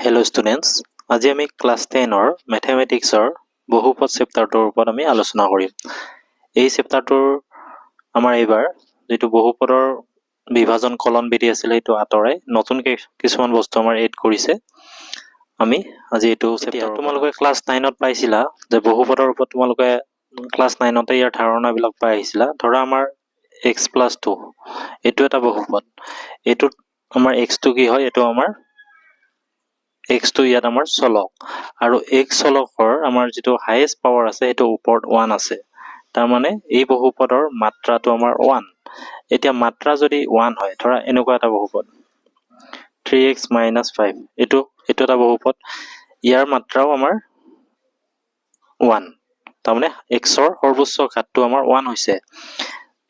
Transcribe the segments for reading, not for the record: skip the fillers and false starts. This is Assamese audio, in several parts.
হেল্ল' ষ্টুডেণ্টছ, আজি আমি ক্লাছ 10ৰ মেথেমেটিক্সৰ বহুপদ চেপ্টাৰটোৰ ওপৰত আমি আলোচনা কৰিম। এই চেপ্টাৰটোৰ আমাৰ এইবাৰ যিটো বহুপদৰ বিভাজন কলন বিধি আছিলে, সেইটো আঁতৰাই নতুনকৈ কিছুমান বস্তু আমাৰ এড কৰিছে। আমি আজি এইটো চেপ্টাৰ, তোমালোকে ক্লাছ 9ত পাইছিলা যে বহুপদৰ ওপৰত তোমালোকে ক্লাছ 9তে ইয়াৰ ধাৰণাবিলাক পাই আহিছিলা। ধৰা আমাৰ এক্স প্লাছ 2, এইটো এটা বহুপদ। এইটোত আমাৰ এক্সটো কি হয়? এইটো আমাৰ এক্সটো ইয়াত আমাৰ চলক আৰু এক্স চলকৰ আমাৰ যিটো হায়েষ্ট পাৱাৰ আছে, সেইটো ওপৰত 1 আছে। তাৰমানে এই বহুপদৰ মাত্ৰাটো আমাৰ 1। এতিয়া মাত্ৰা যদি 1 হয়, ধৰা এনেকুৱা এটা বহুপদ 3 এক্স মাইনাছ 5, এইটো এটা বহুপদ। ইয়াৰ মাত্ৰাও আমাৰ 1, তাৰমানে এক্সৰ সৰ্বোচ্চ ঘাতটো আমাৰ 1 হৈছে।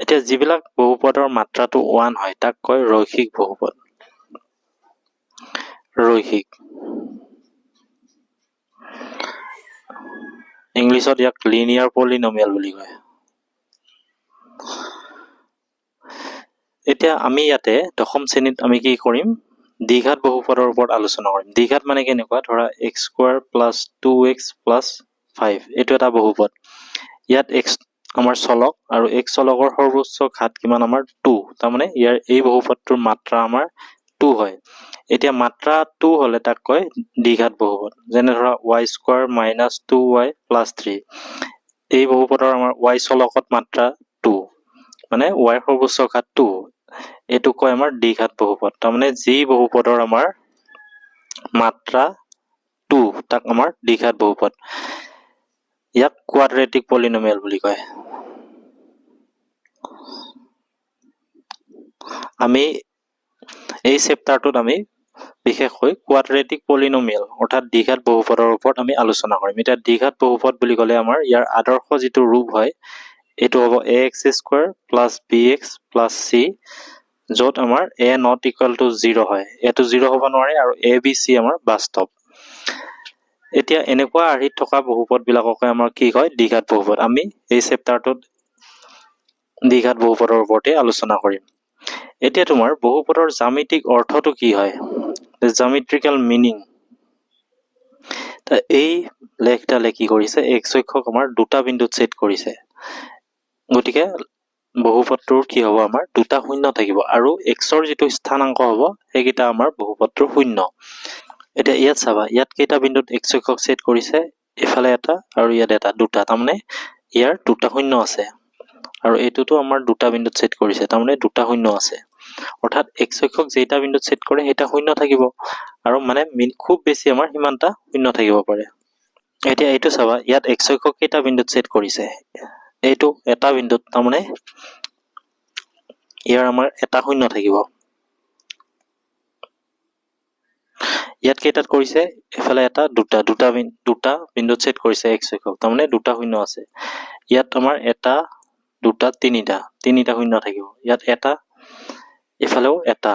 এতিয়া যিবিলাক বহুপদৰ মাত্ৰাটো 1 হয়, তাক কয় ৰৈখিক বহুপদ। ৰৈখিক, ইংলিছত ইয়াক লিনিয়াৰ পলিনমিয়েল বুলি কয়। এতিয়া আমি ইয়াতে দশম শ্ৰেণীত আমি কি কৰিম? দ্বিঘাত বহুপদৰ ওপৰত আলোচনা কৰিম। দ্বিঘাত মানে কেনেকুৱা? ধৰা x square plus 2 x plus 5, এইটো এটা বহুপদ। ইয়াত এক্স আমাৰ চলক আৰু এক্স চলকৰ সৰ্বোচ্চ ঘাত কিমান আমাৰ? 2। তাৰমানে ইয়াৰ এই বহুপদটোৰ মাত্ৰা আমাৰ 2 হয়। এতিয়া মাত্ৰা 2 হ'লে তাক কয় দ্বিঘাত বহুপদ। যেনে ধৰা Y square minus 2 Y plus 3, এই বহুপদৰ আমাৰ ৱাই চলকত মাত্ৰা 2, মানে ৱাইৰ সৰ্বোচ্চ ঘাত 2। এইটো কয় আমাৰ দ্বিঘাত বহুপদ। তাৰমানে যি বহুপদৰ আমাৰ মাত্ৰা 2, তাক আমাৰ দ্বিঘাত বহুপদ। ইয়াক কোৱাড্ৰেটিক পলিনমিয়েল বুলি কয়। আমি এই চেপ্টাৰটোত আমি বিশেষকৈ কোৱাড্ৰেটিক পলিনমিয়েল অৰ্থাৎ দ্বিঘাত বহুপদৰ ওপৰত আমি আলোচনা কৰিম। এতিয়া দ্বিঘাত বহুপদ বুলি ক'লে আমাৰ ইয়াৰ আদৰ্শ যিটো ৰূপ হয়, এইটো হ'ব এ x square plus B x plus C, য'ত আমাৰ এ not equal to zero' হয়, এটো জিৰ' হ'ব নোৱাৰে আৰু এ বি চি আমাৰ বাস্তৱ। এতিয়া এনেকুৱা আৰ্হিত থকা বহুপদবিলাককে আমাৰ কি কয়? দ্বিঘাত বহুপদ। আমি এই চেপ্টাৰটোত দ্বিঘাত বহুপদৰ ওপৰতে আলোচনা কৰিম। এতিয়া তোমাৰ বহুপদৰ জ্যামিতিক অৰ্থটো কি হয়, জামিট্ৰিকেল মিনিং। এই লেখডালে কি কৰিছে? এক্স অক্ষক আমাৰ দুটা বিন্দুত ছেদ কৰিছে। গতিকে বহুপদটোৰ কি হ'ব? আমাৰ দুটা শূন্য থাকিব আৰু এক্সৰ যিটো স্থানাংক হ'ব, সেইকেইটা আমাৰ বহুপদটোৰ শূন্য। এতিয়া ইয়াত চাবা, ইয়াত কেইটা বিন্দুত এক্স অক্ষক ছেদ কৰিছে? এইফালে এটা আৰু ইয়াত এটা, দুটা। তাৰমানে ইয়াৰ দুটা শূন্য আছে আৰু এইটোতো আমাৰ দুটা বিন্দুত ছেদ কৰিছে, তাৰমানে দুটা শূন্য আছে। অৰ্থাৎ এক্স অক্ষক যেইটা বিন্দুত ছেদ কৰে, সেইটা শূন্য থাকিব আৰু মানে খুব বেছি আমাৰ সিমানটা শূন্য থাকিব পাৰে। এতিয়া এইটো চাবা, ইয়াত এক্স অক্ষক কেইটা বিন্দুত ছেদ কৰিছে? এইটো এটা বিন্দুত, তাৰমানে ইয়াৰ আমাৰ এটা শূন্য থাকিব। ইয়াত কেইটাত কৰিছে? এইফালে এটা, দুটা, দুটা বিন্দুত ছেদ কৰিছে এক্স অক্ষক, তাৰমানে দুটা শূন্য আছে। ইয়াত আমাৰ এটা, দুটা, তিনিটা, তিনিটা শূন্য থাকিব। ইয়াত এটা, এইফালেও এটা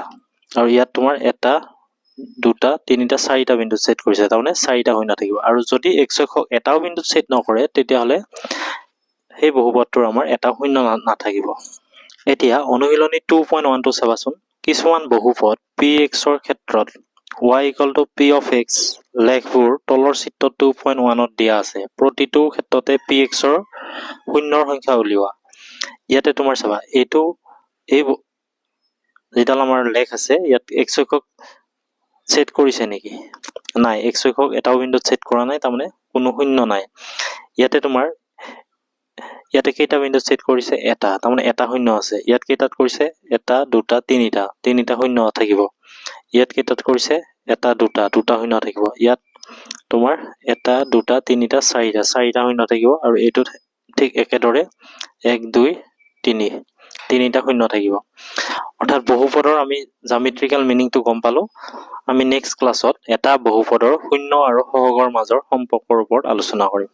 আৰু ইয়াত তোমাৰ এটা, দুটা, তিনিটা, চাৰিটা বিন্দুত ছেদ কৰিছে, তাৰমানে চাৰিটা শূন্য থাকিব। আৰু যদি এক্স অক্ষক এটাও বিন্দুত ছেদ নকৰে, তেতিয়াহ'লে সেই বহুপদটোৰ আমাৰ এটা শূন্য নাথাকিব। এতিয়া অনুশীলনী 2.1টো চাবাচোন। কিছুমান বহুপদ পি এক্সৰ ক্ষেত্ৰত Y equal to P of x লেখবোৰ তলৰ চিত্ৰ 2.1ত দিয়া আছে। প্ৰতিটো ক্ষেত্ৰতে পি এক্সৰ শূন্যৰ সংখ্যা উলিওৱা। ইয়াতে তোমাৰ চাবা, এইটো এই যিডাল আমাৰ লেখ আছে, ইয়াত এক্স অক্ষক ছেদ কৰিছে নেকি? নাই, এক্স অক্ষক এটাও বিন্দুত ছেদ কৰা নাই, তাৰমানে কোনো শূন্য নাই। ইয়াতে তোমাৰ ইয়াতে কেইটা বিন্দুত ছেদ কৰিছে? এটা, তাৰমানে এটা শূন্য আছে। ইয়াত কেইটাত কৰিছে? এটা, দুটা, তিনিটা, তিনিটা শূন্য থাকিব। ইয়াত কেইটাত কৰিছে? এটা, দুটা, দুটা শূন্য থাকিব। ইয়াত তোমাৰ এটা, দুটা, তিনিটা, চাৰিটা, চাৰিটা শূন্য থাকিব। আৰু এইটোত ঠিক একেদৰে এক, দুই, তিনি, তিনিটা শূন্য থাকিব। অৰ্থাৎ বহুপদৰ আমি জামিট্ৰিকেল মিনিংটো গম পালোঁ। আমি নেক্সট ক্লাছত এটা বহুপদৰ শূন্য আৰু সহগৰ মাজৰ সম্পৰ্কৰ ওপৰত আলোচনা কৰিম।